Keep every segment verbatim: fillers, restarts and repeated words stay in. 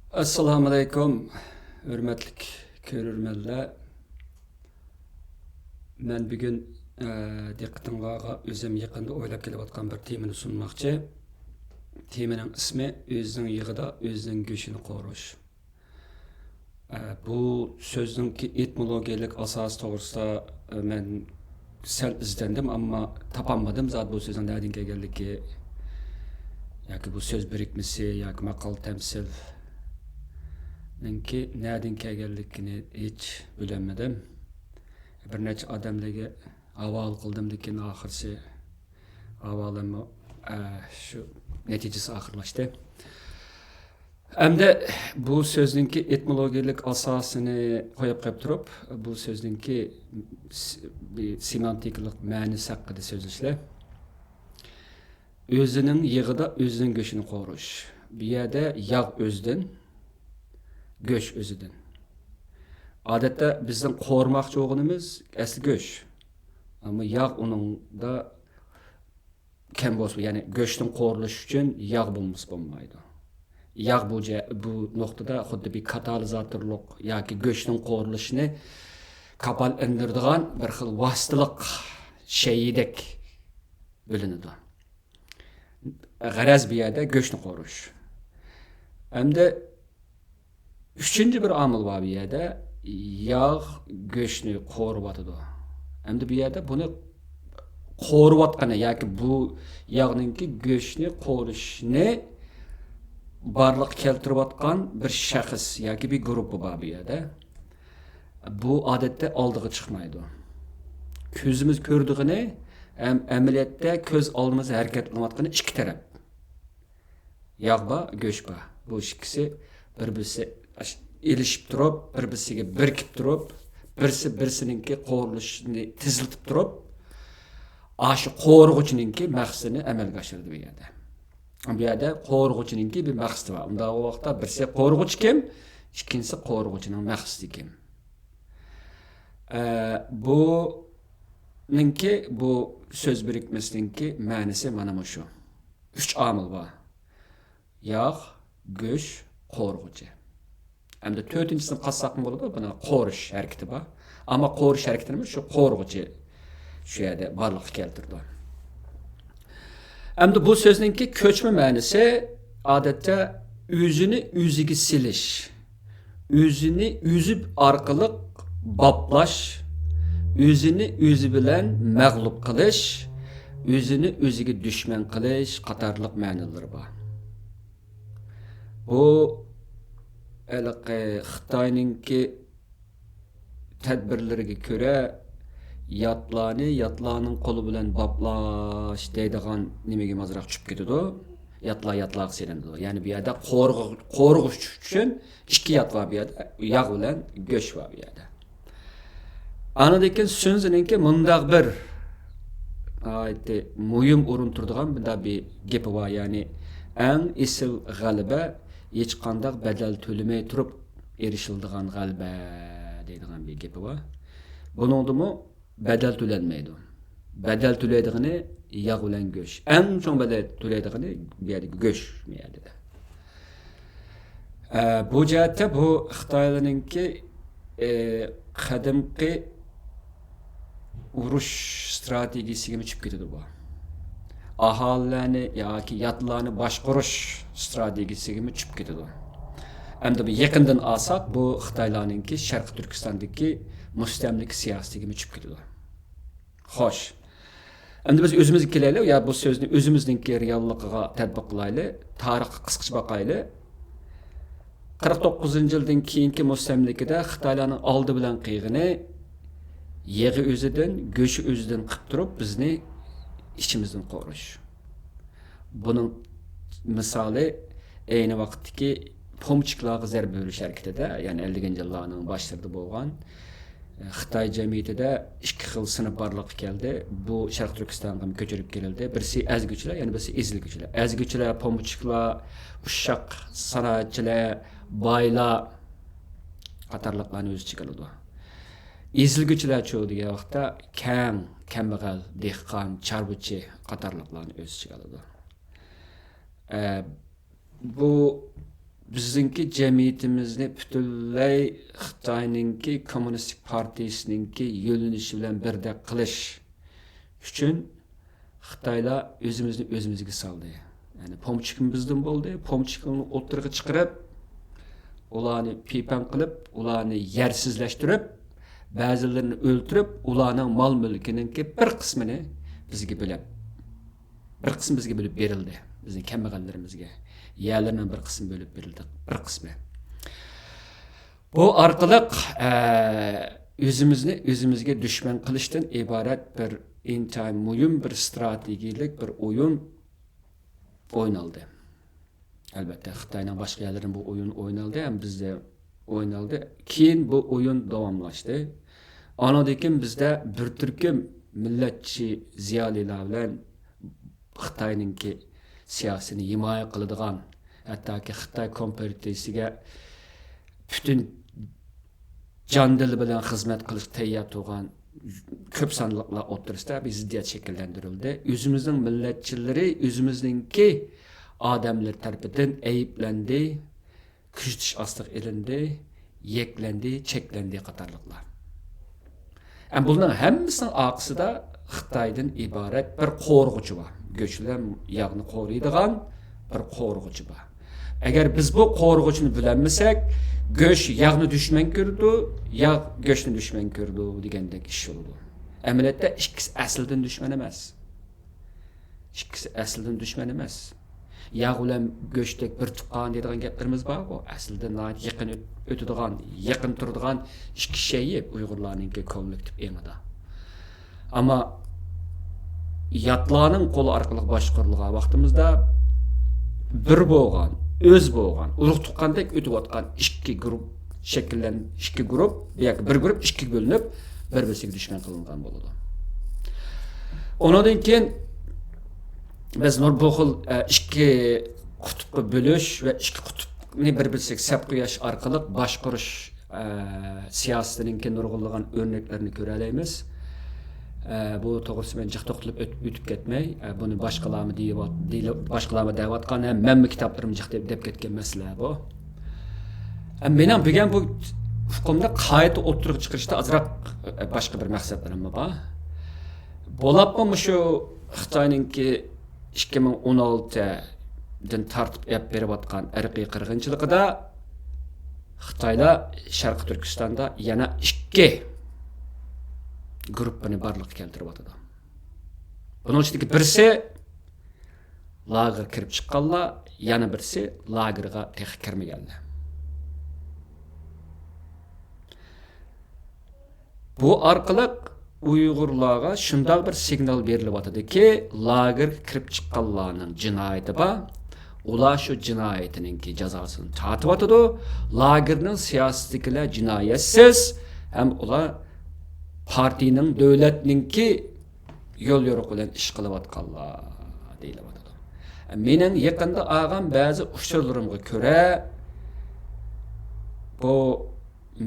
ئەسسالامۇئەلەيكۇم، ھۆرمەتلىك كۆرۈرمەنلەر. مەن بۈگۈن، ئە، دىققىتىڭلارغا ئۆزۈم يېقىندا ئويلاپ كېلىۋاتقان بىر تېمىنى سۇنماقچى. تېمىنىڭ ئىسمى ئۆزىنىڭ يېغىدا ئۆزىنىڭ گۆشىنى قورۇش. ئە، بۇ سۆزنىڭكى ئېتىمولوگىيەلىك ئاساسى توغرىسىدا، ئە، مەن سەل ئىزدەندىم، ئەمما تاپالمىدىم زادى بۇ سۆزنىڭ نەدىن كەلگەنلىكى ياكى بۇ سۆز بىرىكمىسى ياكى ماقال تەمسىلنىڭكى نەدىن كەلگەنلىكىنى ھېچ بىلەلمىدىم. بىر نەچچە ئادەملەرگە ھاۋالە قىلدىم، لېكىن ئاخىرسى ھاۋالەممۇ، ئە، شۇ نەتىجىسى ئاخىرلاشتى. ئەمدى بۇ سۆزنىڭكى ئېتىمولوگىيەلىك ئاساسىنى قويۇپ قويۇپ تۇرۇپ، بۇ سۆزنىڭكى س-، بى-، سېمانتىكىلىق مەنىسى ھەققىدە سۆزلىشىلى. ئۆزىنىڭ يېغىدا ئۆزىنىڭ گۆشىنى قورۇش. بۇ يەردە ياغ ئۆزىدىن، گۆش ئۆزىدىن. ئادەتتە بىزنىڭ قورۇماقچى بولغىنىمىز ئەسلى گۆش. ئەمما ياغ ئۇنىڭدا كەم بولسا، يەنى گۆشنىڭ قورۇلۇشى ئۈچۈن ياغ بولمىسا بولمايدۇ. ياغ بۇ جە-، بۇ نۇقتىدا خۇددى بىر كاتالىزاتورلۇق ياكى گۆشنىڭ قورۇلۇشىنى كاپالەندۈرىدىغان بىر خىل ۋاسىتىلىق شەيئىدەك بىلىنىدۇ. غەرەز بۇ يەردە گۆشنى قورۇش. ئەمدى ئۈچىنچى بىر ئامىل بار بۇ يەردە، ياغ گۆشنى قورۇۋاتىدۇ. ئەمدى بۇ يەردە بۇنى قورۇۋاتقىنى ياكى بۇ ياغنىڭكى گۆشنى قورۇشنى بارلىققا كەلتۈرۈۋاتقان بىر شەخس ياكى بىر گۇرۇپپا بار بۇ يەردە. بۇ ئادەتتە ئالدىغا چىقمايدۇ. كۆزىمىز كۆرىدىغىنى ھەم ئەمەلىيەتتە كۆز ئالدىمىزدا ھەرىكەتلىنىۋاتقىنى ئىككى تەرەپ. ياغ بار، گۆش بار. بۇ ئىككىسى بىر-بىرسى ئېلىشىپ تۇرۇپ، بىر-بىرسىگە بىرىكىپ تۇرۇپ، بىرسى بىرسىنىڭكى قورۇلۇشىنى تېزلىتىپ تۇرۇپ، ئاشۇ قورۇغۇچىنىڭكى مەقسىتىنى ئەمەلگە ئاشۇرىدۇ بۇ يەردە. بۇ يەردە قورۇغۇچىنىڭكى بىر مەقسىتى بار. ئۇنداق ۋاقىتتا بىرسى قورۇغۇچى كىم؟ ئىككىنچىسى قورۇغۇچىنىڭ مەقسىتى كىم؟ ئە، بۇنىڭكى، بۇ سۆز بىرىكمىسىنىڭكى مەنىسى مانا مۇشۇ. ئۈچ ئامىل بار. ياغ، گۆش، قورۇغۇچى. ئەمدى تۆتىنچىسىنى قاتساقمۇ بولىدۇ، بۇنىڭ قورۇش ھەرىكىتى بار. ئەمما قورۇش ھەرىكىتىنى شۇ قورۇغۇچى شۇ يەردە بارلىققا كەلتۈرىدۇ. ئەمدى بۇ سۆزنىڭكى كۆچمە مەنىسى ئادەتتە ئۆزىنى ئۆزىگە سېلىش، ئۆزىنى ئۆزى ئارقىلىق باپلاش، ئۆزىنى ئۆزى بىلەن مەغلۇپ قىلىش، ئۆزىنى ئۆزىگە دۈشمەن قىلىش قاتارلىق مەنىلىرى بار. بۇ ھېلىقى خىتاينىڭكى تەدبىرلىرىگە كۆرە، ياتلارنى ياتلارنىڭ قولى بىلەن باپلاش دەيدىغان نېمىگە ئازراق چۈشۈپ كېتىدۇ. ياتلار ياتلارغا سېلىنىدۇ. يەنى بۇ يەردە قورغۇ-، قورغۇش ئۈچۈن ئىككى يات بار بۇ يەردە. ياغ بىلەن گۆش بار بۇ يەردە. ئاندىن كېيىن سۈنزىنىڭكى مۇنداق بىر ناھايىتى مۇھىم ئورۇن تۇرىدىغان مۇنداق بىر گېپى بار، يەنى، ئەڭ ئېسىل غەلىبە ھېچقانداق بەدەل تۆلىمەي تۇرۇپ ئېرىشىلىدىغان غەلىبە دەيدىغان بىر گېپى بار. بۇنىڭدىمۇ بەدەل تۆلەنمەيدۇ. بەدەل تۆلەيدىغىنى ياغ بىلەن گۆش. ئەڭ چوڭ بەدەل تۆلەيدىغىنى بۇ يەردىكى گۆش، بۇ يەردە. ئە، بۇ جەھەتتە بۇ خىتايلارنىڭكى، ئە، قەدىمكى ئۇرۇش ئىستراتېگىيىسىگىمۇ چۈشۈپ كېتىدۇ بۇ. ئاھالىلەرنى ياكى ياتلارنى باشقۇرۇش ئىستراتېگىيىسىگىمۇ چۈشۈپ كېتىدۇ. ئەمدى بۇ يېقىندىن ئالساق، بۇ خىتايلارنىڭكى شەرقىي تۈركىستاندىكى مۇستەملىكە سىياسىتىگىمۇ چۈشۈپ كېتىدۇ. خوش. ئەمدى بىز ئۆزىمىزگە كېلەيلى، يا بۇ سۆزنى ئۆزىمىزنىڭكى رېئاللىقىغا تەتبىق قىلايلى، تارىخقا قىسقىچە باقايلى. قىرىق توققۇزىنچى يىلدىن كېيىنكى مۇستەملىكىدە خىتايلارنىڭ ئالدى بىلەن قىلغىنى يېغى ئۆزىدىن، گۆشى ئۆزىدىن قىپ تۇرۇپ، بىزنى ئىچىمىزدىن قورۇش. بۇنىڭ مىسالى ئەينى ۋاقىتتىكى پومچىكلارغا زەربە بېرىش ھەرىكىتىدە، يەنى ئەللىكىنچى يىللارنىڭ باشلىرىدا بولغان، خىتاي جەمئىيىتىدە ئىككى خىل سىنىپ بارلىققا كەلدى. بۇ شەرقىي تۈركىستانغا كۆچۈرۈپ كېلىندى. بىرسى ئەزگۈچىلەر، يەنە بىرسى ئېزىلگۈچىلەر. ئەزگۈچىلەر پومچىكلار، ئۇششاق سانائەتچىلەر، بايلار قاتارلىقلارنى ئۆز ئىچىگە ئالىدۇ. ئېزىلگۈچىلەرچۇ دېگەن ۋاقىتتا كەڭ، كەمبەغەل، دېھقان، چارۋىچى قاتارلىقلارنى ئۆز ئىچىگە ئالىدۇ. ئە، بۇ بىزنىڭكى جەمئىيىتىمىزنى پۈتۈنلەي خىتاينىڭكى كوممۇنىستىك پارتىيىسىنىڭكى يۆنىلىشى بىلەن بىردەك قىلىش ئۈچۈن خىتايلار ئۆزىمىزنى ئۆزىمىزگە سالدى. يەنى پومچىكىمىزدىن بولدى. پومچىكىمىزنى ئوتتۇرىغا چىقىرىپ، ئۇلارنى پىپەڭ قىلىپ، ئۇلارنى يەرسىزلەشتۈرۈپ، بەزىلىرىنى ئۆلتۈرۈپ، ئۇلارنىڭ مال مۈلكىنىڭكى بىر قىسمىنى بىزگە بۆلۈپ، بىر قىسمى بىزگە بۆلۈپ بېرىلدى. بىزنىڭ كەمبەغەللىرىمىزگە يەرلىرىنىڭ بىر قىسمى بۆلۈپ بېرىلدى، بىر قىسمى. بۇ ئارقىلىق، ئە، ئۆزىمىزنى ئۆزىمىزگە دۈشمەن قىلىشتىن ئىبارەت بىر ئىنتايىن مۇھىم بىر ئىستراتېگىيەلىك بىر ئويۇن ئوينالدى. ئەلۋەتتە، خىتاينىڭ باشقا يەرلىرىدە بۇ ئويۇن ئوينالدى، ھەم بىزدە ئوينالدى. كېيىن بۇ ئويۇن داۋاملاشتى. ئانىڭدىن كېيىن بىزدە بىر تۈركۈم مىللەتچى زىيالىيلار بىلەن خىتاينىڭكى سىياسىيىنى ھىمايە قىلىدىغان، ھەتتاكى خىتاي كومپارتىيىسىگە پۈتۈن جان دىلى بىلەن خىزمەت قىلىشقا تەييار تۇرغان كۆپ سانلىقلار ئوتتۇرىسىدا بىر زىددىيەت شەكىللەندۈرۈلدى. ئۆزىمىزنىڭ مىللەتچىلىرى ئۆزىمىزنىڭكى ئادەملىرى تەرىپىدىن ئەيىبلەندى، كۆزىتىش ئاستىغا ئېلىندى، يەكلەندى، چەكلەندى قاتارلىقلار. ئەم، بۇلارنىڭ ھەممىسىنىڭ ئارقىسىدا خىتايدىن ئىبارەت بىر قورغۇچى بار. گۆش بىلەن ياغنى قورۇيدىغان بىر قورغۇچى بار. ئەگەر بىز بۇ قورغۇچىنى بىلەلمىسەك، گۆش ياغنى دۈشمەن كۆرىدۇ، ياغ گۆشنى دۈشمەن كۆرىدۇ دېگەندەك ئىش بولىدۇ. ئەمەلىيەتتە ئىككىسى ئەسلىدىن دۈشمەن ئەمەس. ئىككىسى ئەسلىدىن دۈشمەن ئەمەس. ياغ بىلەن گۆشتەك بىر تۇغقان دەيدىغان گەپلىرىمىز بارغۇ. ئەسلىدە ناھايىتى يېقىن ئۆت-، ئۆتىدىغان، يېقىن تۇرىدىغان ئىككى شەيئى ئۇيغۇرلارنىڭكى كوللېكتىپ ئېڭىدا. ئەمما ياتلارنىڭ قولى ئارقىلىق باشقۇرۇلغان ۋاقتىمىزدا بىر بولغان، ئۆز بولغان، ئۇرۇق تۇغقاندەك ئۆتۈۋاتقان ئىككى گۇرۇپ شەكىللەن-، ئىككى گۇرۇپ ياكى بىر گۇرۇپ ئىككىگە بۆلۈنۈپ، بىر-بىرسىگە دۈشمەن قىلىنغان بولىدۇ. ئۇنىڭدىن كېيىن بىز نۇر-، بۇ خىل، ئە، ئىككى قۇتۇپقا بۆلۈش ۋە ئىككى قۇتۇپنى بىر-بىرسىگە سەپ قويۇش ئارقىلىق باشقۇرۇش، ئە، سىياسىتىنىڭكى نۇرغۇنلىغان ئۆرنەكلىرىنى كۆرەلەيمىز. ئە، بۇ توغرىسىدا مەن جىق توختىلىپ ئۆت-، ئۆتۈپ كەتمەي، ئە، بۇنى باشقىلارمۇ دېيىۋات-، دېيىلىپ، باشقىلارمۇ دەۋاتقان ھەم مەنمۇ كىتابلىرىمدا جىق دەپ، دەپ كەتكەن مەسىلە بۇ. ئە، مېنىڭ بۈگۈن بۇ ئۇقۇمنى قايتا ئوتتۇرىغا چىقىرىشتا ئازراق، ئە، باشقا بىر مەقسەتلىرىممۇ بار. بولۇپمۇ مۇشۇ خىتاينىڭكى ئىككى مىڭ ئون ئالتىدىن تارتىپ ئېلىپ بېرىۋاتقان ئىرقىي قىرغىنچىلىقىدا خىتايلار شەرقىي تۈركىستاندا يەنە ئىككى گۇرۇپپىنى بارلىققا كەلتۈرۈۋاتىدۇ. بۇنىڭ ئىچىدىكى بىرسى لاگېرغا كىرىپ چىققانلار، يەنە بىرسى لاگېرغا تېخى كىرمىگەنلەر. بۇ ئارقىلىق ئۇيغۇرلارغا شۇنداق بىر سىگنال بېرىلىۋاتىدۇكى، لاگېرغا كىرىپ چىققانلارنىڭ جىنايىتى بار، ئۇلار شۇ جىنايىتىنىڭكى جازاسىنى تارتىۋاتىدۇ. لاگېرنىڭ سىياسىتىدىكىلەر جىنايەتسىز ھەم ئۇلار پارتىيىنىڭ، دۆلەتنىڭكى يول يورۇقى بىلەن ئىش قىلىۋاتقانلار دېيىلىۋاتىدۇ. مېنىڭ يېقىندا ئالغان بەزى ئۇچۇرلىرىمغا كۆرە، بۇ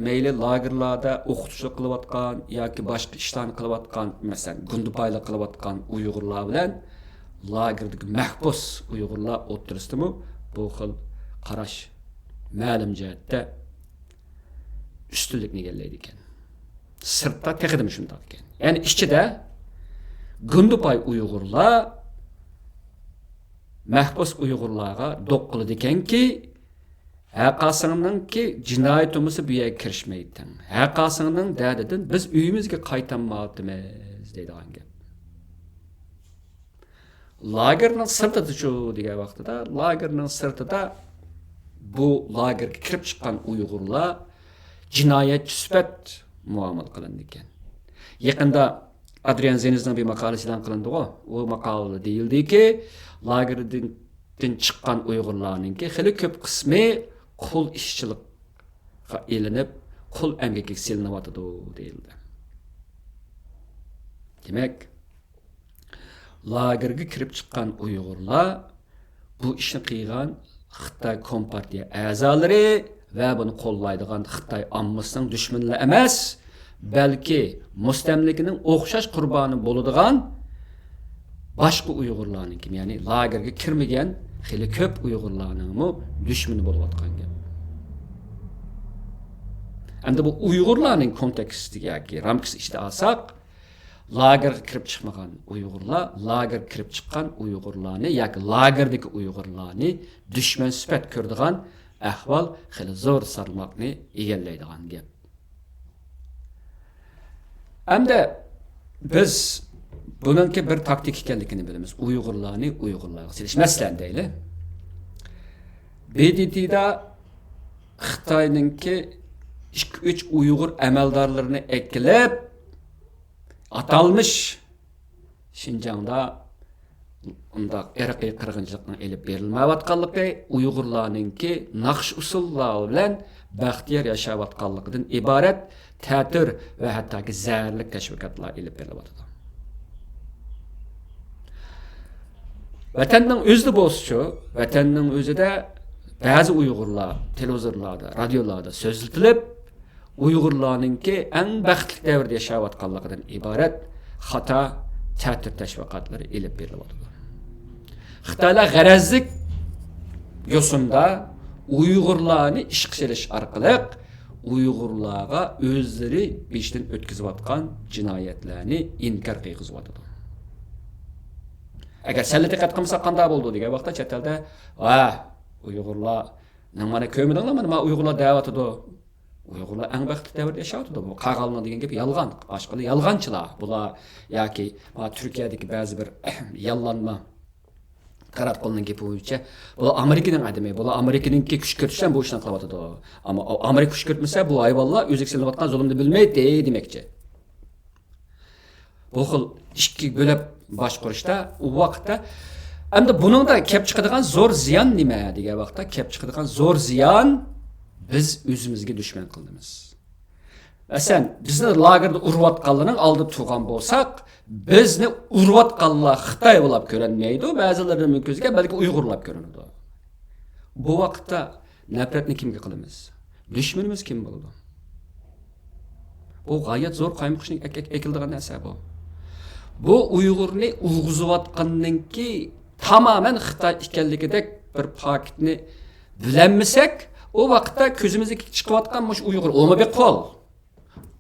مەيلى لاگېرلاردا ئوقۇتقۇچىلىق قىلىۋاتقان ياكى باشقا ئىشلارنى قىلىۋاتقان، مەسىلەن، گۇندىپايلىق قىلىۋاتقان ئۇيغۇرلار بىلەن لاگېردىكى مەھبۇس ئۇيغۇرلار ئوتتۇرىسىدىمۇ بۇ خىل قاراش مەلۇم جەھەتتە ئۈستۈنلۈكنى ئىگىلەيدىكەن. سىرتتا تېخىدىمۇ شۇنداق ئىكەن. يەنى ئىچىدە گۇندىپاي ئۇيغۇرلار مەھبۇس ئۇيغۇرلارغا دوق قىلىدىكەنكى، ھەرقايسىڭنىڭكى جىنايىتى بولمىسا بۇ يەرگە كىرىشمەيتتىڭ. ھەرقايسىڭنىڭ دەردىدىن بىز ئۆيىمىزگە قايتالمايۋاتىمىز دەيدىغان گەپ. لاگېرنىڭ سىرتىدىچۇ دېگەن ۋاقتىدا، لاگېرنىڭ سىرتىدا بۇ لاگېرغا كىرىپ چىققان ئۇيغۇرلار جىنايەتچى سۈپەت مۇئامىلە قىلىنىدىكەن. يېقىندا ئادرىيان زېنزنىڭ بىر ماقالىسى ئېلان قىلىندىغۇ، ئۇ ماقالىدە دېيىلدىكى، لاگېردىن، دىن چىققان ئۇيغۇرلارنىڭكى خېلى كۆپ قىسمى قۇل ئىشچىلىققا ئېلىنىپ، قۇل ئەمگىكىگە سېلىنىۋاتىدۇ دېيىلدى. دېمەك، لاگېرغا كىرىپ چىققان ئۇيغۇرلار بۇ ئىشنى قىلغان خىتاي كومپارتىيە ئەزالىرى ۋە بۇنى قوللايدىغان خىتاي ئاممىسىنىڭ دۈشمىنىلا ئەمەس، بەلكى مۇستەملىكىنىڭ ئوخشاش قۇربانى بولىدىغان باشقا ئۇيغۇرلارنىڭكى، يەنى لاگېرغا كىرمىگەن خېلى كۆپ ئۇيغۇرلارنىڭمۇ دۈشمىنى بولۇۋاتقان گەپ. ئەمدى بۇ ئۇيغۇرلارنىڭ كونتېكستى ياكى رامكىسى ئىچىدە ئالساق، لاگېرغا كىرىپ چىقمىغان ئۇيغۇرلار، لاگېرغا كىرىپ چىققان ئۇيغۇرلارنى ياكى لاگېردىكى ئۇيغۇرلارنى دۈشمەن سۈپەت كۆرىدىغان ئەھۋال خېلى زور سالماقنى ئىگىلەيدىغان گەپ. ئەمدى بىز بۇنىڭكى بىر تاكتىكا ئىكەنلىكىنى بىلىمىز. ئۇيغۇرلارنى ئۇيغۇرلارغا سېلىش. مەسىلەن دەيلى، ب د t دا خىتاينىڭكى ئىككى ئۈچ ئۇيغۇر ئەمەلدارلىرىنى ئەكېلىپ، ئاتالمىش شىنجاڭدا ئۇنداق ئىرقىي قىرغىنچىلىقنىڭ ئېلىپ بېرىلمەيۋاتقانلىقى، ئۇيغۇرلارنىڭكى ناخشا ئۇسسۇللار بىلەن بەختىيار ياشاۋاتقانلىقىدىن ئىبارەت تەتۈر ۋە ھەتتاكى زەھەرلىك تەشۋىقاتلار ئېلىپ بېرىلىۋاتىدۇ. ۋەتەننىڭ ئۆزىدە بولسىچۇ، ۋەتەننىڭ ئۆزىدە بەزى ئۇيغۇرلار تېلېۋىزورلاردا، رادىيولاردا سۆزلىتىلىپ، ئۇيغۇرلارنىڭكى ئەڭ بەختلىك دەۋردە ياشاۋاتقانلىقىدىن ئىبارەت خاتا تەتۈر تەشۋىقاتلىرى ئېلىپ بېرىلىۋاتىدۇ. خىتايلار غەرەزلىك يوسۇندا ئۇيغۇرلارنى ئىشقا سېلىش ئارقىلىق ئۇيغۇرلارغا ئۆزلىرى بېشىدىن ئۆتكۈزۈۋاتقان جىنايەتلەرنى ئىنكار قىلغۇزۇۋاتىدۇ. ئەگەر سەللە دىققەت قىلمىساق قانداق بولىدۇ دېگەن ۋاقىتتا چەت ئەلدە، ۋا، ئۇيغۇرلارنىڭ مانا كۆرمىدىڭلارمۇ، مانا ئۇيغۇرلار دەۋاتىدۇ. ئۇيغۇرلار ئەڭ بەختلىك دەۋردە ياشاۋاتىدۇ. بۇ قالغانلار دېگەن گەپ يالغان. باشقىلار يالغانچىلار. بۇلار ياكى، ھا، تۈركىيەدىكى بەزى بىر ياللانما تاراتقۇلنىڭ گېپى بويىچە، بۇلار ئامېرىكىنىڭ ئادىمى، بۇلار ئامېرىكىنىڭكى كۈچ كۆرسىتىش بىلەن بۇ ئىشنى قىلىۋاتىدۇ. ئەمما ئۇ ئامېرىكا كۈچ كۆرسەتمىسە، بۇ ھايۋانلار ئۆزىگە سېلىنىۋاتقان زۇلۇمنى بىلمەيتتى دېمەكچى. بۇ خىل ئىككى بۆلەپ باشقۇرۇشتا ئۇ ۋاقىتتا، ئەمدى بۇنىڭدا كەپ چىقىدىغان زور زىيان نېمە دېگەن ۋاقىتتا، كەپ چىقىدىغان زور زىيان، بىز ئۆزىمىزگە دۈشمەن قىلىمىز. مەسىلەن، بىزنى لاگېردا ئۇرۇۋاتقانلارنىڭ ئالدىدا تۇرغان بولساق، بىزنى ئۇرۇۋاتقانلار خىتاي بولاپ كۆرۈنمەيدۇ، بەزىلىرىنىڭ كۆزىگە بەلكى ئۇيغۇرلاپ كۆرۈنىدۇ. بۇ ۋاقىتتا نەپرەتنى كىمگە قىلىمىز؟ دۈشمىنىمىز كىم بولىدۇ؟ بۇ غايەت زور قايمۇقۇشنى ئەك-، ئەك-، ئەكېلىدىغان نەرسە بۇ. بۇ ئۇيغۇرنى ئۇرغۇزۇۋاتقاننىڭكى تامامەن خىتاي ئىكەنلىكىدەك بىر پاكىتنى بىلەلمىسەك، ئۇ ۋاقىتتا كۆزىمىزدىكى چىقىۋاتقان مۇشۇ ئۇيغۇر، ئۇمۇ بىر قول،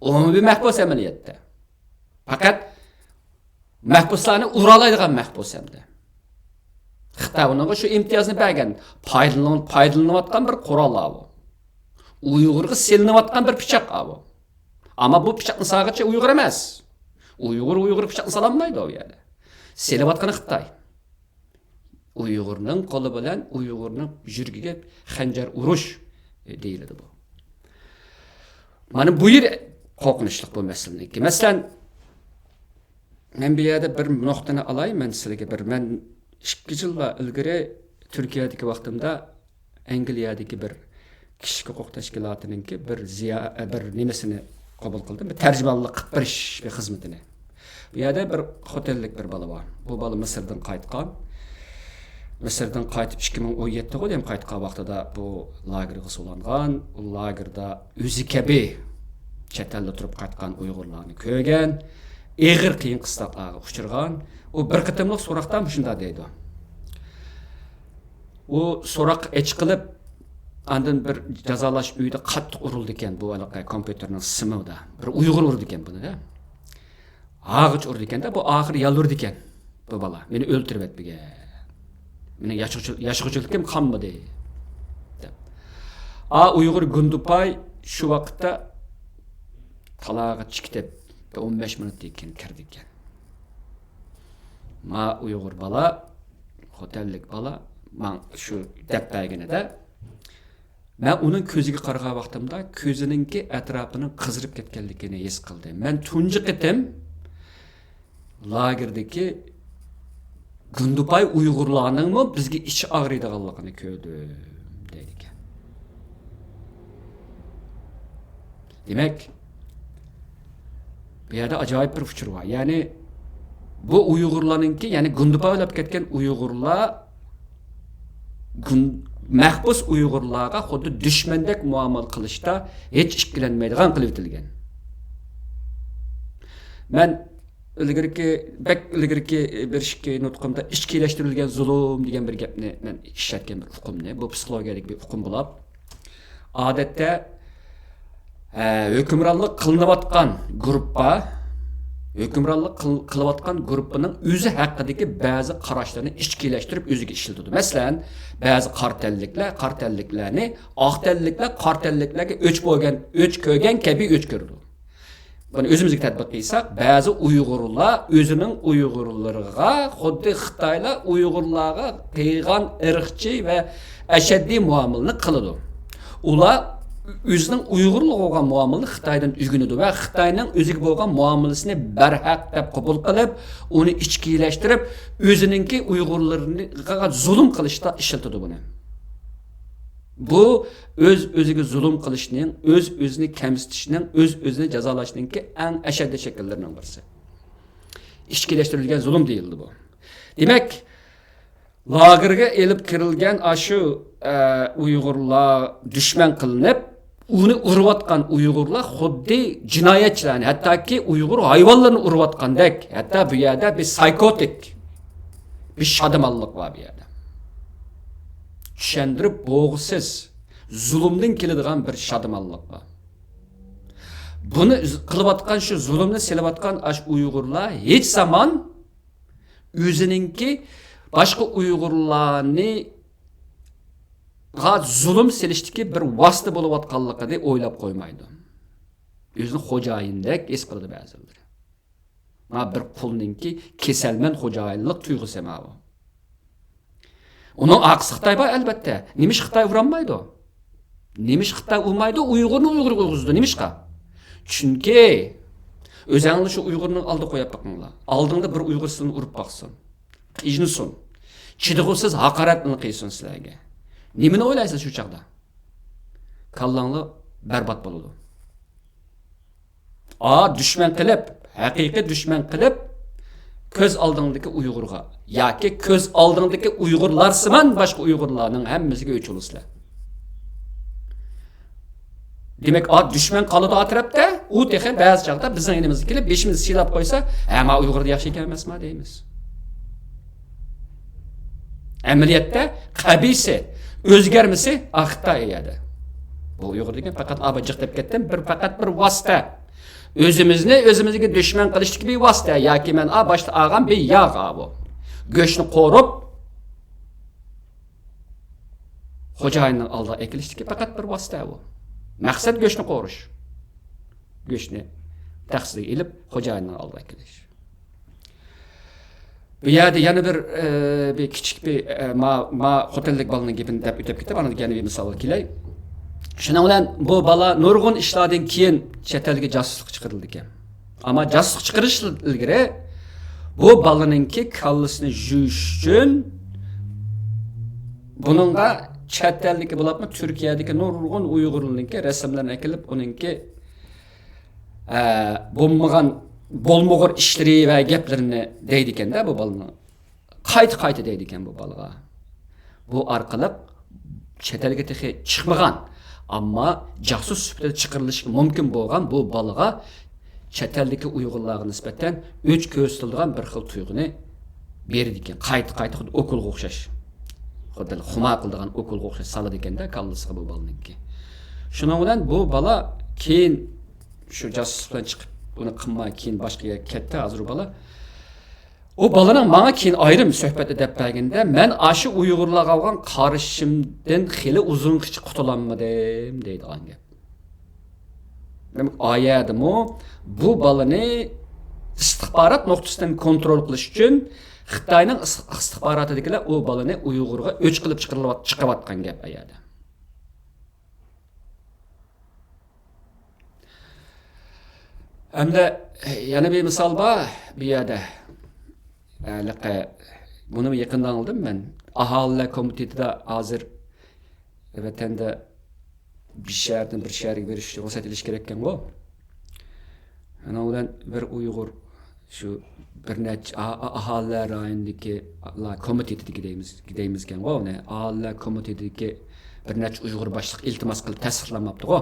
ئۇمۇ بىر مەھبۇس ئەمەلىيەتتە. پەقەت مەھبۇسلارنى ئۇرالايدىغان مەھبۇس ئەمدى. خىتاي ئۇنىڭغا شۇ ئىمتىيازنى بەرگەن، پايدىلىنىۋ-، پايدىلىنىۋاتقان بىر قورال ئاۋۇ. ئۇيغۇرغا سېلىنىۋاتقان بىر پىچاق ئاۋۇ. ئەمما بۇ پىچاقنى سالغىچە ئۇيغۇر ئەمەس. ئۇيغۇر، ئۇيغۇر پىچاقنى سالالمايدۇ ئۇ يەردە. سېلىۋاتقىنى خىتاي. ئۇيغۇرنىڭ قولى بىلەن ئۇيغۇرنىڭ يۈرىكىگە خەنجەر ئۇرۇش، ئە، دېيىلىدۇ بۇ. مانا بۇ يەر قورقۇنچلۇق بۇ مەسىلىنىڭكى. مەسىلەن، مەن بۇ يەردە بىر نۇقتىنى ئالاي، مەن سىلەرگە بىر، مەن ئىككى يىللار ئىلگىرى تۈركىيەدىكى ۋاقتىمدا ئەنگلىيەدىكى بىر كىشىلىك ھوقۇق تەشكىلاتىنىڭكى بىر زىيا-، بىر نېمىسىنى قوبۇل قىلدىم، بىر تەرجىمانلىق قىلىپ بېرىش بىر خىزمىتىنى. بۇ يەردە بىر خوتەنلىك بىر بالا بار. بۇ بالا مىسىردىن قايتقان. مىسىردىن قايتىپ ئىككى مىڭ ئون يەتتىغۇ دېيەم قايتقان ۋاقتىدا بۇ لاگېرغا سولانغان. ئۇ لاگېردا ئۆزى كەبى چەت ئەلدە تۇرۇپ قايتقان ئۇيغۇرلارنى كۆرگەن. ئېغىر قىيىن قىستاقلارغا ئۇچرىغان. ئۇ بىر قېتىملىق سوراقتا مۇشۇنداق دەيدۇ. ئۇ سوراق ئېچىقىلىپ، ئاندىن بىر جازالاش ئۆيىدە قاتتىق ئۇرۇلىدىكەن، بۇ ھېلىقى كومپيۇتېرنىڭ سىمىدا. بىر ئۇيغۇر ئۇرىدىكەن بۇنى-دە. ھاغىچ ئۇرىدىكەن-دە، بۇ ئاخىرى يالۋۇرىدىكەن. بۇ بالا، مېنى ئۆلتۈرۈۋەتمىگىن. مېنىڭ ياشىغۇچىل-، ياشىغۇچىلىقىم قالمىدى، دەپ. ئا، ئۇيغۇر گۇندىپاي شۇ ۋاقىتتا تالاغا چىقىپ، بىر ئون بەش مىنۇتتىن كېيىن كىردىكەن. ما ئۇيغۇر بالا، خوتەنلىك بالا، ماڭا شۇ دەپ بەرگىنىدە، مەن ئۇنىڭ كۆزىگە قارىغان ۋاقتىمدا، كۆزىنىڭكى ئەتراپىنىڭ قىزىرىپ كەتكەنلىكىنى ھېس قىلدىم. مەن تۇنجى قېتىم لاگېردىكى گۇندىپاي ئۇيغۇرلارنىڭمۇ بىزگە ئىچى ئاغرىيدىغانلىقىنى كۆردۈم، دەيدىكەن. دېمەك، بۇ يەردە ئاجايىپ بىر ئۇچۇر بار. يەنى، بۇ ئۇيغۇرلارنىڭكى، يەنى گۇندىپاي ئويلاپ كەتكەن ئۇيغۇرلار، گۇن-، مەھبۇس ئۇيغۇرلارغا خۇددى دۈشمەندەك مۇئامىلە قىلىشتا ھېچ ئىككىلەنمەيدىغان قىلىۋېتىلگەن. مەن ئىلگىرىكى، بەك ئىلگىرىكى بىر ئىككى نۇتقۇمدا ئىچكىلەشتۈرۈلگەن زۇلۇم دېگەن بىر گەپنى مەن ئىشلەتكەن بىر ئۇقۇمنى. بۇ پسىخولوگىيەلىك بىر ئۇقۇم بولۇپ، ئادەتتە، ھە، ھۆكۈمرانلىق قىلىنىۋاتقان گۇرۇپپا، ھۆكۈمرانلىق قىل-، قىلىۋاتقان گۇرۇپپىنىڭ ئۆزى ھەققىدىكى بەزى قاراشلىرىنى ئىچكىلەشتۈرۈپ ئۆزىگە ئىشلىتىدۇ. مەسىلەن، بەزى قارا تەنلىكلەر، قارا تەنلىكلەرنى ئاق تەنلىكلەر، قارا تەنلىكلەرگە ئۆچ بولغان، ئۆچ كۆرگەن كەبى ئۆچ كۆرىدۇ. بۇنى ئۆزىمىزگە تەتبىق قىلساق، بەزى ئۇيغۇرلار ئۆزىنىڭ ئۇيغۇرلىرىغا خۇددى خىتايلار ئۇيغۇرلارغا قىلغان ئىرقچى ۋە ئەشەددىي مۇئامىلىنى قىلىدۇ. ئۇلار ئۆزىنىڭ ئۇيغۇرلىرىغا بولغان مۇئامىلىنى خىتايدىن ئۆگىنىدۇ ۋە خىتاينىڭ ئۆزىگە بولغان مۇئامىلىسىنى بەرھەق دەپ قوبۇل قىلىپ، ئۇنى ئىچكىلەشتۈرۈپ، ئۆزىنىڭكى ئۇيغۇرلىرىغا زۇلۇم قىلىشتا ئىشلىتىدۇ بۇنى. بۇ ئۆز-ئۆزىگە زۇلۇم قىلىشنىڭ، ئۆز-ئۆزىنى كەمسىتىشنىڭ، ئۆز-ئۆزىنى جازالاشنىڭكى ئەڭ ئەشەددىي شەكىللىرىنىڭ بىرسى. ئىچكىلەشتۈرۈلگەن زۇلۇم دېيىلىدۇ بۇ. دېمەك، لاگېرغا ئېلىپ كىرىلگەن ئاشۇ، ئە، ئۇيغۇرلار دۈشمەن قىلىنىپ، ئۇنى ئۇرۇۋاتقان ئۇيغۇرلار خۇددى جىنايەتچىلەرنى، ھەتتاكى ئۇيغۇر ھايۋانلىرىنى ئۇرۇۋاتقاندەك، ھەتتا بۇ يەردە بىر سايكوتىك، بىر شادىمانلىق بار بۇ يەردە. چۈشەندۈرۈپ بولغۇسىز، زۇلۇمدىن كېلىدىغان بىر شادىمانلىق بار. بۇنى قىلىۋاتقان، شۇ زۇلۇمنى سېلىۋاتقان ئاشۇ ئۇيغۇرلار ھېچ زامان ئۆزىنىڭكى باشقا ئۇيغۇرلارنى غا زۇلۇم سېلىشتىكى بىر ۋاسىتە بولۇۋاتقانلىقىنى ئويلاپ قويمايدۇ. ئۆزىنى خوجايىندەك ھېس قىلىدۇ بەزىلىرى. ما بىر قۇلنىڭكى كېسەلمەن خوجايىنلىق تۇيغۇسى ما بۇ. ئۇنىڭ ئارقىسى خىتاي بار، ئەلۋەتتە. نېمىش خىتاي ئۇرالمايدۇ؟ نېمىش خىتاي ئۇرمايدۇ؟ ئۇيغۇرنى ئۇيغۇرغا ئۇرغۇزىدۇ. نېمىشقا؟ چۈنكى ئۆزەڭنى شۇ ئۇيغۇرنىڭ ئالدىغا قويۇپ باقىڭلار. ئالدىڭدا بىر ئۇيغۇر سىلىنى ئۇرۇپ باقسۇن. قىينىسۇن. چىدىغۇسىز ھاقارەتنى قىلسۇن سىلەرگە. نېمىنى ئويلايسىز شۇ چاغدا؟ كاللاڭلار بەربات بولىدۇ. ئا، دۈشمەن قىلىپ، ھەقىقىي دۈشمەن قىلىپ، كۆز ئالدىڭدىكى ئۇيغۇرغا ياكى كۆز ئالدىڭدىكى ئۇيغۇرلارسىمان باشقا ئۇيغۇرلارنىڭ ھەممىسىگە ئۆچ ئۇرىسىلەر. دېمەك، ئا، دۈشمەن قالىدۇ ئا تەرەپتە، ئۇ تېخى بەزى چاغدا بىزنىڭ يېنىمىزغا كېلىپ بېشىمىزنى سىلاپ قويسا، ھە، ما ئۇيغۇر ياخشى ئىكەن ئەمەسما دەيمىز. ئەمەلىيەتتە قەبىسى، ئۆزگەرمىسى ئا خىتاي ئەيەدە. بۇ ئۇيغۇر دېگەن پەقەت ئا، جىق دەپ كەتتىم، بىر، پەقەت بىر ۋاسىتە. ئۆزىمىزنى ئۆزىمىزگە دۈشمەن قىلىشتىكى بىر ۋاسىتە ياكى مەن ئا، باشتا ئالغان بىر ياغ ئا بۇ. گۆشنى قورۇپ، خوجايىننىڭ ئالدىغا ئەكېلىشتىكى پەقەت بىر ۋاسىتە بۇ. مەقسەت گۆشنى قورۇش. گۆشنى تەخسىگە ئېلىپ، خوجايىننىڭ ئالدىغا ئەكېلىش. بۇ يەردە يەنە بىر، ئە، بىر كىچىك بىر، ئە، ما، ما خوتەنلىك بالىنىڭ گېپىنى دەپ ئۆتۈپ كېتىپ، ئاندىن يەنە بىر مىسالغا كېلەي. شۇنىڭ بىلەن بۇ بالا نۇرغۇن ئىشلاردىن كېيىن چەت ئەلگە جاسۇسلۇققا چىقىرىلىدىكەن. ئەمما جاسۇسلۇققا چىقىرىش ئىلگىرى بۇ بالىنىڭكى كاللىسىنى يۇيۇش ئۈچۈن بۇنىڭغا چەت ئەلدىكى بولۇپمۇ تۈركىيەدىكى نۇرغۇن ئۇيغۇرلارنىڭكى رەسىملىرىنى ئەكېلىپ، ئۇنىڭكى، ئە، بولمىغان، بولمىغۇر ئىشلىرى ۋە گەپلىرىنى دەيدىكەن-دە بۇ بالىنىڭ. قايتا-قايتا دەيدىكەن بۇ بالىغا. بۇ ئارقىلىق چەت ئەلگە تېخى چىقمىغان، ئەمما جاسۇس سۈپىتىدە چىقىرىلىشى مۇمكىن بولغان بۇ بالىغا چەت ئەلدىكى ئۇيغۇرلارغا نىسبەتەن ئۆچ كۆرسىتىدىغان بىر خىل تۇيغۇنى بېرىدىكەن. قايتا-قايتا خۇددى ئوكۇلغا ئوخشاش. خۇددى خۇمار قىلىدىغان ئوكۇلغا ئوخشاش سالىدىكەن-دە كاللىسىغا بۇ بالىنىڭكى. شۇنىڭ بىلەن بۇ بالا كېيىن شۇ جاسۇسلۇق بىلەن چىقىپ، بۇنى قىلماي كېيىن باشقا يەرگە كەتتى. ھازىر ئۇ بالا ئۇ بالىنىڭ ماڭا كېيىن ئايرىم سۆھبەتتە دەپ بەرگىنىدە، مەن ئاشۇ ئۇيغۇرلارغا بولغان قارىشىمدىن خېلى ئۇزۇنغىچە قۇتۇلالمىدىم دەيدىغان گەپ. دېمەك، ئايەدىمۇ بۇ بالىنى ئىستىخبارات نۇقتىسىدىن كونترول قىلىش ئۈچۈن خىتاينىڭ ئىس-، ئىستىخباراتىدىكىلەر ئۇ بالىنى ئۇيغۇرغا ئۆچ قىلىپ چىقىرىلىۋات-، چىقىۋاتقان گەپ ئايەدە. ھەمدە يەنە بىر مىسال بار بۇ يەردە. ھېلىقى، بۇنىمۇ يېقىندا ئاڭلىدىم مەن. ئاھالىلەر كومىتېتىدا ھازىر ۋەتەندە بىر شەھەردىن بىر شەھەرگە بېرىش رۇخسەت ئېلىش كېرەككەنغۇ. ئۇنىڭ بىلەن بىر ئۇيغۇر شۇ بىر نەچچە ئا-، ئا-، ئاھالىلەر رايونىدىكى لا-، كومىتېتىدىكى دەيمىز، دەيمىزكەنغۇ ئۇنى. ئاھالىلەر كومىتېتىدىكى بىر نەچچە ئۇيغۇر باشلىق ئىلتىماس قىلىپ تەستىقلانماپتىغۇ.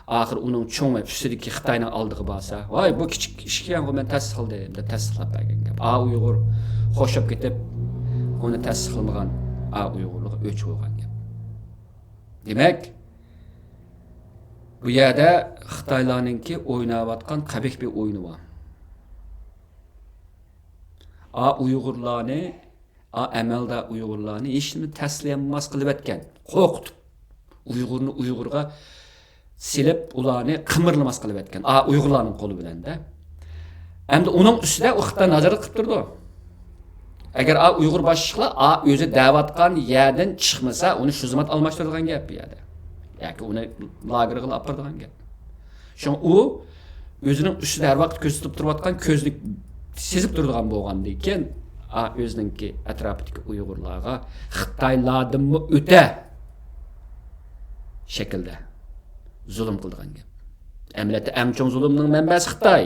ئاخىر ئۇنىڭ چوڭى ئۈستىدىكى خىتاينىڭ ئالدىغا بارسا، ۋاي، بۇ كىچىك ئىشكەنغۇ، مەن تەستىقلىدىم دەپ تەستىقلاپ بەرگەن گەپ. ئا ئۇيغۇر خوشاپ كېتىپ، ئۇنى تەستىقلىمىغان ئا ئۇيغۇرلۇق ئۆچ بولغان گەپ. دېمەك، بۇ يەردە خىتايلارنىڭكى ئويناۋاتقان قەبىھ بىر ئويۇنى بار. ئا ئۇيغۇرلارنى، ئا ئەمەلدار ئۇيغۇرلارنى ھېچنېمە تەسلىيەلماس قىلىۋەتكەن، قورقۇتۇپ، ئۇيغۇرنى ئۇيغۇرغا سېلىپ، ئۇلارنى قىمىرلىماس قىلىۋەتكەن، ئا ئۇيغۇرلارنىڭ قولى بىلەن-دە. ئەمدى ئۇنىڭ ئۈستىدە ئۇ خىتاي نازارەت قىلىپ تۇرىدۇ. ئەگەر ئا ئۇيغۇر باشلىقلار ئا ئۆزى دەۋاتقان يەردىن چىقمىسا، ئۇنى شۇ زامات ئالماشتۇرىدىغان گەپ بۇ يەردە. ياكى ئۇنى لاگېرغا ئاپىرىدىغان گەپ. شۇڭا ئۇ ئۆزىنىڭ ئۈستىدە ھەر ۋاقىت كۆزىتىپ تۇرۇۋاتقان كۆزنى سېزىپ تۇرىدىغان بولغاندىن كېيىن، ئا، ئۆزىنىڭكى ئەتراپىدىكى ئۇيغۇرلارغا خىتايلاردىنمۇ ئۆتە شەكىلدە زۇلۇم قىلىدىغان گەپ. ئەمەلىيەتتە ئەڭ چوڭ زۇلۇمنىڭ مەنبەسى خىتاي.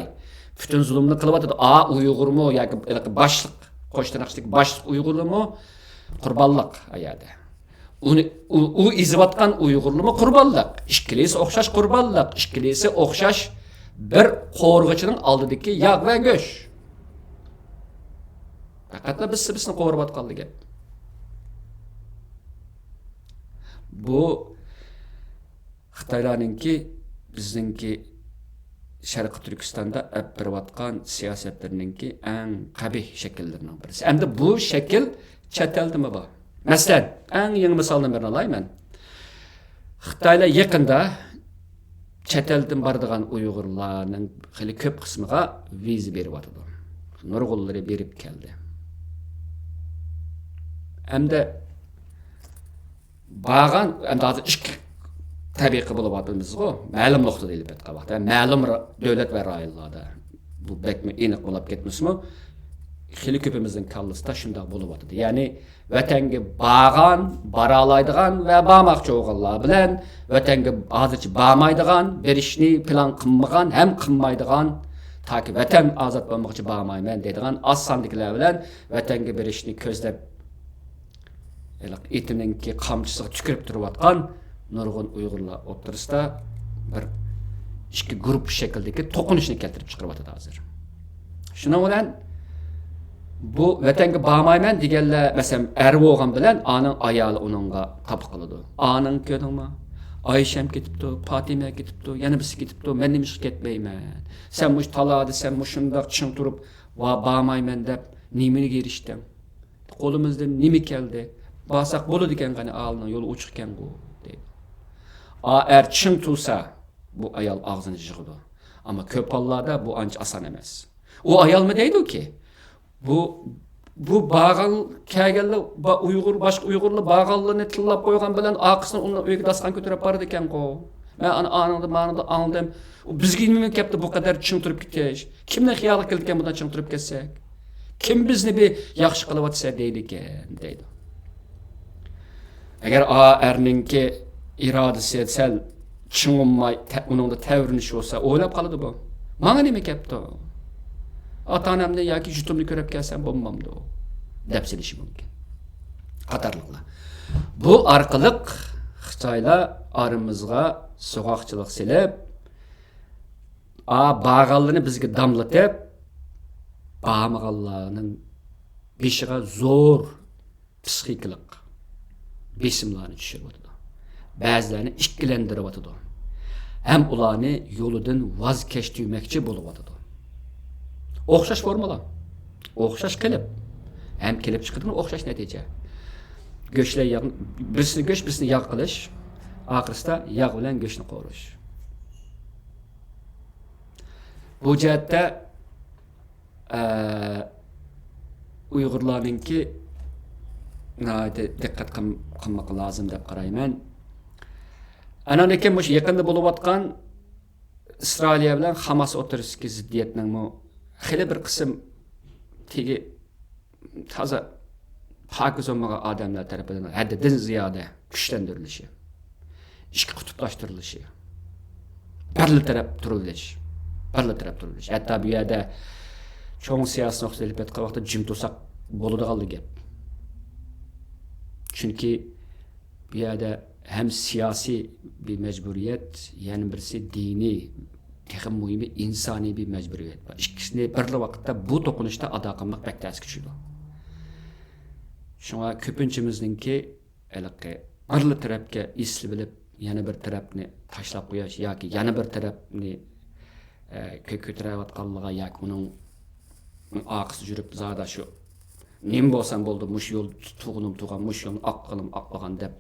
پۈتۈن زۇلۇمنى قىلىۋاتىدۇ. ئا ئۇيغۇرمۇ ياكى ھېلىقى باشلىق، قوش تىرناق ئىچىدىكى باشلىق ئۇيغۇرلىرىمۇ قۇربانلىق ئا يەردە. ئۇنى، ئۇ، ئۇ ئېزىۋاتقان ئۇيغۇرلىرىمۇ قۇربانلىق. ئىككىلىسى ئوخشاش قۇربانلىق. ئىككىلىسى ئوخشاش بىر قورۇغۇچىنىڭ ئالدىدىكى ياغ ۋە گۆش. پەقەتلا بىرسى بىرسىنى قورۇۋاتقانلا گەپ. بۇ خىتايلارنىڭكى بىزنىڭكى شەرقىي تۈركىستاندا ئەپ بېرىۋاتقان سىياسەتلىرىنىڭكى ئەڭ قەبىھ شەكىللىرىنىڭ بىرسى. ئەمدى بۇ شەكىل چەت ئەلدىمۇ بار. مەسىلەن، ئەڭ يېڭى مىسالدىن بىرنى ئالاي مەن. خىتايلار يېقىندا چەت ئەلدىن بارىدىغان ئۇيغۇرلارنىڭ خېلى كۆپ قىسمىغا ۋىزا بېرىۋاتىدۇ. نۇرغۇنلىرى بېرىپ كەلدى. ئەمدى بارغان، ئەمدى ھازىر ئىككى تەبىقە بولۇۋاتىمىزغۇ، مەلۇم نۇقتىدا ئېلىپ ئېيتقان ۋاقىتتا، مەلۇم را-، دۆلەت ۋە رايونلاردا، بۇ بەكمۇ ئېنىق بولاپ كەتمىسىمۇ، خېلى كۆپىمىزنىڭ كاللىسىدا شۇنداق بولۇۋاتىدۇ. يەنى ۋەتەنگە بارغان، بارالايدىغان ۋە بارماقچى بولغانلار بىلەن ۋەتەنگە ھازىرچە بارمايدىغان، بېرىشنى پىلان قىلمىغان ھەم قىلمايدىغان، تاكى ۋەتەن ئازاد بولمىغۇچە بارمايمەن دەيدىغان ئاز ساندىكىلەر بىلەن ۋەتەنگە بېرىشنى كۆزلەپ ھېلىقى ئېتىنىڭكى قامچىسىغا تۈكۈرۈپ تۇرۇۋاتقان نۇرغۇن ئۇيغۇرلار ئوتتۇرىسىدا بىر ئىككى گۇرۇپپا شەكلىدىكى توقۇنۇشنى كەلتۈرۈپ چىقىرىۋاتىدۇ ھازىر. شۇنىڭ بىلەن بۇ ۋەتەنگە بارمايمەن دېگەنلەر، مەسىلەن، ئەر بولغان بىلەن ئانىڭ ئايالى ئۇنىڭغا قاپا قىلىدۇ. ئانىڭ كۆردۈڭمۇ؟ ئايشەم كېتىپتۇ، پاتىمە كېتىپتۇ، يەنە بىرسى كېتىپتۇ، مەن نېمىشقا كەتمەيمەن؟ سەن مۇشۇ تالادا، سەن مۇشۇنداق چىڭ تۇرۇپ، ۋا-، بارمايمەن دەپ نېمىگە ئېرىشتىڭ؟ قولىمىزدىن نېمە كەلدى؟ بارساق بولىدىكەن، قېنى، ئالىنىڭ يولى ئوچۇقكەنغۇ، دەيدۇ. ئا ئەر چىڭ تۇرسا، بۇ ئايال ئاغزىنى يىغىدۇ. ئەمما كۆپ ھاللاردا بۇ ئانچە ئاسان ئەمەس. ئۇ ئايالمۇ دەيدۇكى، بۇ، بۇ بارغان، كەلگەنلەر، با-، ئۇيغۇر، باشقا ئۇيغۇرلار بارغانلىرىنى تىللاپ قويغان بىلەن، ئارقىسىدىن ئۇنىڭ ئۆيىگە داستىخان كۆتۈرۈپ بارىدىكەنغۇ. مەن ئانا-، ئانىڭدىن، مانىڭدىن ئاڭلىدىم. ئۇ بىزگە نېمە كەپتۇ بۇ قەدەر چىڭ تۇرۇپ كېتىش؟ كىمنىڭ خىيالىغا كېلىدىكەن بۇنداق چىڭ تۇرۇپ كەتسەك؟ كىم بىزنى بىر ياخشى قىلىۋاتىسەن دەيدىكەن، دەيدۇ. ئەگەر ئا ئەرنىڭكى ئىرادىسى سەل چىڭ بولماي، تە-، ئۇنىڭدا تەۋرىنىش بولسا، ئويلاپ قالىدۇ بۇ. ماڭا نېمە كەپتۇ؟ ئاتا-ئانامنى ياكى جۇتۇمنى كۆرۈپ كەلسەم بولمامدۇ؟ دەپ سېلىشى مۇمكىن. قاتارلىقلار. بۇ ئارقىلىق خىتايلار ئارىمىزغا سوغۇقچىلىق سېلىپ، ئا، بارغانلىرىنى بىزگە داملىتىپ، بارمىغانلارنىڭ بېشىغا زور پسىخىكىلىق بېسىملارنى چۈشۈرۈۋاتىدۇ. بەزىلەرنى ئىككىلەندۈرۈۋاتىدۇ. ھەم ئۇلارنى يولىدىن ۋاز كەچتۈرمەكچى بولۇۋاتىدۇ. ئوخشاش فورمۇلا. ئوخشاش قېلىپ. ھەم كېلىپ چىقىدىغان ئوخشاش نەتىجە. گۆشلەر ياغ-، بىرسىنى گۆش، بىرسىنى ياغ قىلىش. ئاخىرسىدا ياغ بىلەن گۆشنى قورۇش. بۇ جەھەتتە، ئە، ئۇيغۇرلارنىڭكى ناھايىتى دىققەت قىل-، قىلماقى لازىم دەپ قارايمەن. ئانان لېكىن مۇشۇ يېقىندا بولۇۋاتقان ئىسرائىلىيە بىلەن خاماس ئوتتۇرىسىدىكى زىددىيەتنىڭمۇ خېلى بىر قىسىم تېگى تازا پاكىز بولمىغان ئادەملەر تەرىپىدىن ھەددىدىن زىيادە كۈچلەندۈرۈلۈشى، ئىككى قۇتۇپلاشتۇرۇلۇشى، بىرلا تەرەپ تۇرۇلۇش، بىرلا تەرەپ تۇرۇلۇش. ھەتتا بۇ يەردە چوڭ سىياسىي نۇقتىدىن ئېلىپ ئېيتقان ۋاقىتتا جىم تۇرساق بولىدىغانلا گەپ. چۈنكى بۇ يەردە ھەم سىياسىي بىر مەجبۇرىيەت، يەنە بىرسى دىنىي، تېخىمۇ مۇھىمى ئىنسانىي بىر مەجبۇرىيەت بار. ئىككىسىنى بىرلا ۋاقىتتا بۇ توقۇنۇشتا ئادا قىلماق بەك تەسكە چۈشىدۇ. شۇڭا كۆپىنچىمىزنىڭكى ھېلىقى بىرلا تەرەپكە ئېسىلىۋېلىپ، يەنە بىر تەرەپنى تاشلاپ قويۇش ياكى يەنە بىر تەرەپنى، ئە، كۆ-، كۆتۈرۈۋاتقانلىقىغا ياكى ئۇنىڭ ئارقىسىدا يۈرۈپ، زادى شۇ نېمە بولسام بولدى، مۇشۇ يول تۇغۇنۇم تۇغان، مۇشۇ يولنى ئاقلىغىنىم ئاقلىغان دەپ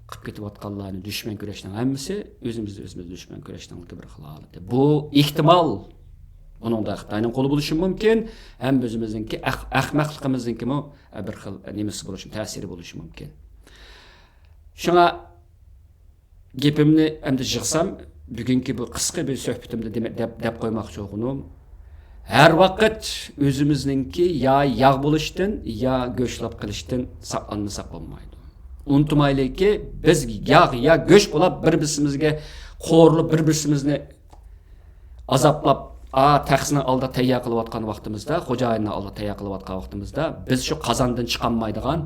قىلىپ كېتىۋاتقانلارنى دۈشمەن كۆرۈشنىڭ ھەممىسى ئۆزىمىزنى ئۆزىمىز دۈشمەن كۆرۈشنىڭكى بىر خىل ھالىتى. بۇ ئېھتىمال، بۇنىڭدا خىتاينىڭ قولى بولۇشى مۇمكىن، ھەم ئۆزىمىزنىڭكى ئەخ-، ئەخمەقلىقىمىزنىڭكىمۇ بىر خىل نېمىسى بولۇشى، تەسىرى بولۇشى مۇمكىن. شۇڭا گېپىمنى ئەمدى يىغسام، بۈگۈنكى بۇ قىسقا بىر سۆھبىتىمدە دېمە-، دەپ، دەپ قويماقچى بولغىنىم، ھەر ۋاقىت ئۆزىمىزنىڭكى يا ياغ بولۇشتىن، يا گۆش بولۇپ قېلىشتىن ساقلانمىساق بولمايدۇ. ئۇنتۇمايلىكى، بىز ياغ يا گۆش بولاپ، بىر-بىرسىمىزگە قورۇلۇپ، بىر-بىرسىمىزنى ئازابلاپ، ئا، تەخسىنىڭ ئالدىدا تەييار قىلىۋاتقان ۋاقتىمىزدا، خوجايىننىڭ ئالدىدا تەييار قىلىۋاتقان ۋاقتىمىزدا، بىز شۇ قازاندىن چىقالمايدىغان،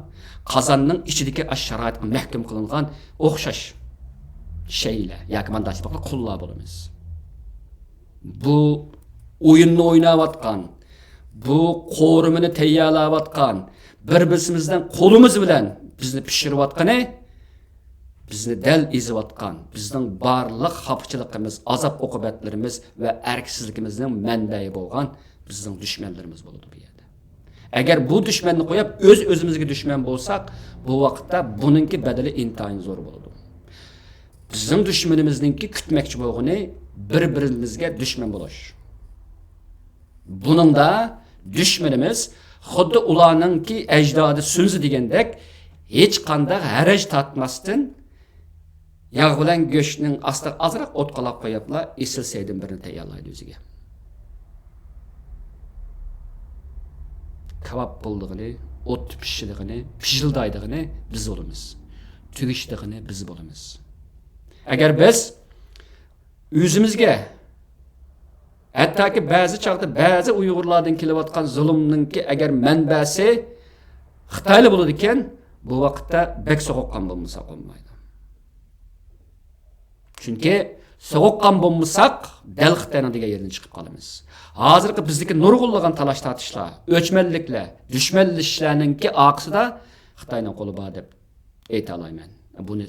قازاننىڭ ئىچىدىكى ئاشۇ شارائىتقا مەھكۇم قىلىنغان ئوخشاش شەيلەر ياكى مانداق قۇللار بولىمىز. بۇ ئويۇننى ئويناۋاتقان، بۇ قورۇمىنى تەييارلاۋاتقان، بىر-بىرسىمىزدىن قولىمىز بىلەن بىزنى پىشۇرۇۋاتقىنى، بىزنى دەل ئېزىۋاتقان، بىزنىڭ بارلىق خاپىچىلىقىمىز، ئازاب-ئوقۇبەتلىرىمىز ۋە ئەركىسىزلىكىمىزنىڭ مەنبەيى بولغان بىزنىڭ دۈشمەنلىرىمىز بولىدۇ بۇ يەردە. ئەگەر بۇ دۈشمەننى قويۇپ، ئۆز-ئۆزىمىزگە دۈشمەن بولساق، بۇ ۋاقىتتا بۇنىڭكى بەدىلى ئىنتايىن زور بولىدۇ. بىزنىڭ دۈشمىنىمىزنىڭكى كۈتمەكچى بولغىنى بىر-بىرىمىزگە دۈشمەن بولۇش. بۇنىڭدا دۈشمىنىمىز خۇددى ئۇلارنىڭكى ئەجدادى سۈنزى دېگەندەك، ھېچقانداق ھەرەج تارتماستىن، ياغ بىلەن گۆشنىڭ ئاستىغا ئازراق ئوت قالاپ قويۇپلا، ئېسىل سەيدىن بىرنى تەييارلايدۇ ئۆزىگە. كاۋاپ بولىدىغىنى، ئوتتا پىشىدىغىنى، پىژىلدايدىغىنى بىز بولىمىز. تۈگىشىدىغىنى بىز بولىمىز. ئەگەر بىز ئۆزىمىزگە، ھەتتاكى بەزى چاغدا بەزى ئۇيغۇرلاردىن كېلىۋاتقان زۇلۇمنىڭكى ئەگەر مەنبەسى خىتايلا بولىدىكەن، بۇ ۋاقىتتا بەك سوغۇققان بولمىساق بولمايدۇ. چۈنكى سوغۇققان بولمىساق، دەل خىتاينىڭ دېگەن يېرىدىن چىقىپ قالىمىز. ھازىرقى بىزدىكى نۇرغۇنلىغان تالاش-تارتىشلار، ئۆچمەنلىكلەر، دۈشمەنلىشىشلەرنىڭكى ئارقىسىدا خىتاينىڭ قولى بار دەپ ئېيتالايمەن. بۇنى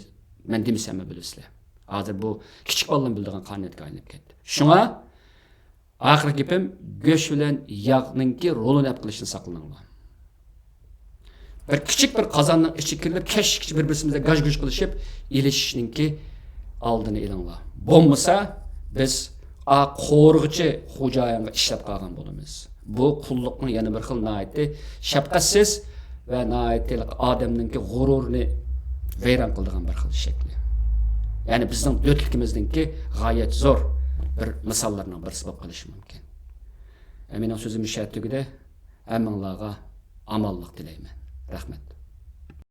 مەن دېمىسەممۇ بىلىسىلەر. ھازىر بۇ كىچىك بالىلارمۇ بىلىدىغان قانۇنىيەتكە ئايلىنىپ كەتتى. شۇڭا ئاخىرقى گېپىم، گۆش بىلەن ياغنىڭكى رولىنى ئەپ قىلىشتىن ساقلىنىڭلار. بىر كىچىك بىر قازاننىڭ ئىچىگە كىرىپ، كەچكىچە بىر-بىرسىمىزدە گاژ-گۇژ قىلىشىپ ئېلىشىشنىڭكى ئالدىنى ئېلىڭلار. بولمىسا، بىز ئا قورغىچى خوجايىنغا ئىشلەپ قالغان بولىمىز. بۇ قۇللۇقنىڭ يەنە بىر خىل ناھايىتى شەپقەتسىز ۋە ناھايىتى ئادەمنىڭكى غۇرۇرىنى ۋەيران قىلىدىغان بىر خىل شەكلى. يەنى بىزنىڭ دۆتلۈكىمىزنىڭكى غايەت زور بىر مىساللىرىنىڭ بىرسى بولۇپ قېلىشى مۇمكىن. مېنىڭ سۆزۈم مۇشۇ يەردە تۈگىدى. ھەممىڭلارغا ئامانلىق تىلەيمەن. رەھمەت.